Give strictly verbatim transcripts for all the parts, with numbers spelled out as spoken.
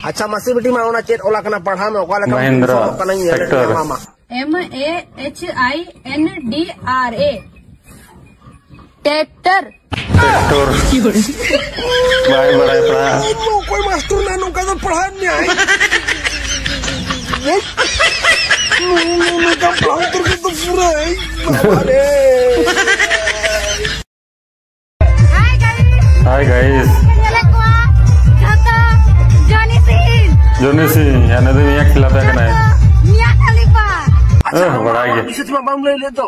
ᱟᱪᱪᱷᱟ ᱢᱟᱹᱥᱤ ᱵᱤᱴᱤ, ᱢᱟ ᱚᱱᱟ ᱪᱮᱫ ᱚᱞ ᱟᱠᱟᱱᱟ ᱯᱟᱲᱦᱟᱣ ᱢᱮ, ᱚᱠᱟ ᱞᱮᱠᱟ ᱢᱟᱦᱤᱱᱫᱨᱟ ᱥᱚᱦᱚᱜ ᱠᱟᱱᱟ ᱧᱮᱞ ᱴᱨᱟᱠᱴᱚᱨ᱾ ᱧᱟᱢᱟ ᱢᱟ᱾ M A H I N D R A, ᱴᱮᱠᱴᱚᱨ᱾ ᱴᱨᱟᱠᱴᱚᱨ᱾ ᱵᱟᱭ ᱵᱟᱲᱟᱭ ᱯᱟᱲᱦᱟᱜ᱾ ᱚᱠᱚᱭ ᱢᱟᱥᱴᱚᱨ ᱱᱟ ᱱᱚᱝᱠᱟ ᱫᱚ ᱯᱟᱲᱦᱟᱣ ᱢᱮᱭᱟᱭ? ᱱᱚᱝᱠᱟ ᱯᱟᱲᱦᱟᱣ ᱩᱛᱟᱹᱨ ᱠᱮᱫ ᱫᱚ ᱯᱩᱨᱟᱹ, ᱮᱭ ᱵᱟᱵᱟ ᱨᱮ᱾ Hi guys. Hi guys. ᱧᱮᱞᱮᱫ ᱠᱚᱣᱟ ᱡᱷᱚᱛᱚ ᱡᱚᱱᱤ ᱥᱤᱝ᱾ ᱡᱚᱱᱤ ᱥᱤᱝ, ᱦᱟᱱᱮ ᱫᱚ ᱢᱤᱭᱟ ᱠᱷᱤᱞᱟᱯᱮ ᱠᱟᱱᱟᱭ᱾ ᱡᱷᱚᱛᱚ ᱢᱤᱭᱟ ᱠᱷᱟᱞᱤᱯᱟ᱾ ᱟᱪᱪᱷᱟ, ᱦᱮᱸ, ᱵᱟᱲᱟᱭ ᱜᱮ᱾ ᱵᱤᱥᱮᱥ ᱢᱟ ᱵᱟᱢ ᱞᱟᱹᱭ ᱞᱮᱫ ᱫᱚ᱾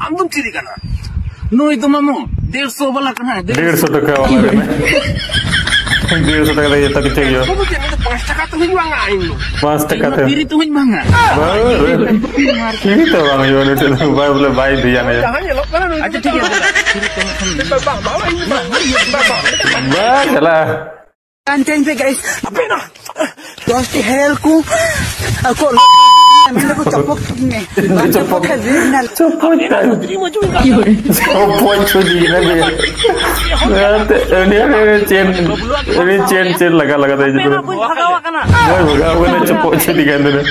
ᱟᱢ ᱫᱚᱢ ᱪᱤᱞᱤ ᱠᱟᱱᱟ? ᱱᱩᱭ ᱫᱚ ᱢᱟᱢᱩ, ᱰᱮᱲᱥᱚ ᱵᱟᱞᱟ ᱠᱟᱱᱟᱭ, ᱰᱮᱲᱥᱚ᱾ ᱰᱮᱲᱥᱚ ᱴᱟᱠᱟ ᱵᱟᱞᱟ ᱠᱟᱱᱟᱭ᱾ ᱰᱮᱲᱥᱚ ᱴᱟᱠᱟ ᱛᱮ ᱡᱚᱛᱚ ᱠᱤᱪᱷᱩ ᱦᱩᱭᱩᱜᱼᱟ᱾ ᱵᱟᱹᱵᱩ, ᱪᱮᱫ ᱱᱩᱭ ᱫᱚ ᱯᱟᱸᱪ ᱴᱟᱠᱟ ᱛᱮ ᱦᱩᱭ ᱵᱟᱝᱟ ᱤᱧ ᱫᱚ᱾ ᱯᱟᱸᱪ ᱴᱟᱠᱟ ᱤᱧ ᱢᱟ ᱛᱮ᱾ ᱯᱷᱤᱨᱤ ᱛᱮ ᱦᱩᱭ ᱵᱟᱝᱟ᱾ ᱵᱟᱵᱟ ᱨᱮ᱾ ᱯᱷᱤᱨᱤ ᱛᱮ ᱵᱟᱝ ᱦᱩᱭᱩᱜᱼᱟ, ᱱᱩᱭ ᱴᱷᱮᱱ ᱫᱚ ᱵᱟᱭ ᱵᱚᱞᱮ ᱵᱟᱭ ᱤᱫᱤᱭᱟ ᱱᱩᱭ᱾ ᱡᱟᱦᱟᱸ ᱧᱮᱞᱚᱜ ᱠᱟᱱᱟ ᱱᱩᱭ ᱟᱪᱪᱷᱟ, ᱫᱚ ᱴᱷᱤᱠ ᱜᱮᱭᱟ᱾ ᱵᱟ, ᱵᱟ, ᱵᱟ, ᱵᱟ, ᱵᱟ, ᱵᱟ᱾ ᱵᱟ, ᱪᱟᱞᱟᱜᱼᱟ᱾ ᱟᱱ ᱪᱮᱧᱡᱽ ᱯᱮ ᱜᱟᱭᱥ, ᱟᱯᱮ ᱱᱟ᱾ ᱫᱚᱥᱴᱤ ᱦᱮᱨᱮᱞ ᱠᱚ, ᱟᱠᱚ ᱢᱮᱱ ᱫᱟᱠᱚ ᱪᱚᱯᱚᱠ ᱢᱮ᱾ ᱪᱚᱯᱚᱠ᱾ ᱪᱚᱯᱚᱠ ᱠᱷᱟᱡ ᱡᱤᱞ ᱱᱟ᱾ ᱪᱚᱯᱚᱠ ᱠᱷᱟᱡ᱾ ᱪᱚᱯᱚᱠ ᱪᱷᱩᱨᱤ ᱱᱟ ᱵᱮ᱾ ᱟᱱᱛᱮ ᱩᱱᱤ, ᱩᱱᱤ ᱪᱮᱱ, ᱩᱱᱤ ᱪᱮᱱ, ᱪᱮᱱ ᱞᱟᱜᱟ, ᱞᱟᱜᱟ ᱛᱮ ᱦᱤᱡᱩᱜ ᱠᱟᱱᱟ᱾ ᱵᱟᱹᱧ ᱵᱷᱟᱜᱟᱣ ᱟᱠᱟᱱᱟ᱾ ᱵᱟᱭ ᱵᱷᱟᱜᱟᱣ ᱟᱠᱟᱱᱟ, ᱪᱚᱯᱚᱠ ᱪᱷᱩᱨᱤ ᱠᱟᱱ ᱛᱟᱦᱮᱱᱟ᱾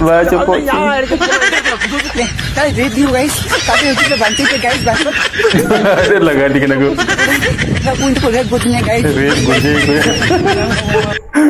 ᱵᱟᱭ ᱪᱚᱯᱚᱠ ᱪᱷᱩᱨᱤ᱾ ᱛᱟᱦᱞᱮ ᱨᱮᱰ ᱫᱤᱭᱩ ᱜᱟᱭᱥ, ᱛᱟᱦᱞᱮ ᱦᱤᱡᱩᱜ ᱯᱮ ᱵᱟᱧᱪᱤ ᱯᱮ ᱜᱟᱭᱥ, ᱵᱟᱧᱪᱤ᱾ ᱟᱨᱮ ᱞᱟᱜᱟ ᱤᱫᱤ ᱠᱟᱱᱟ ᱠᱚ᱾ ᱩᱱ ᱫᱚᱠᱚ ᱨᱮᱰ ᱜᱚᱫ ᱤᱧᱟ ᱜᱟᱭᱥ᱾ ᱨᱮᱰ ᱜᱚᱫ ᱤᱧᱟ ᱠᱚ᱾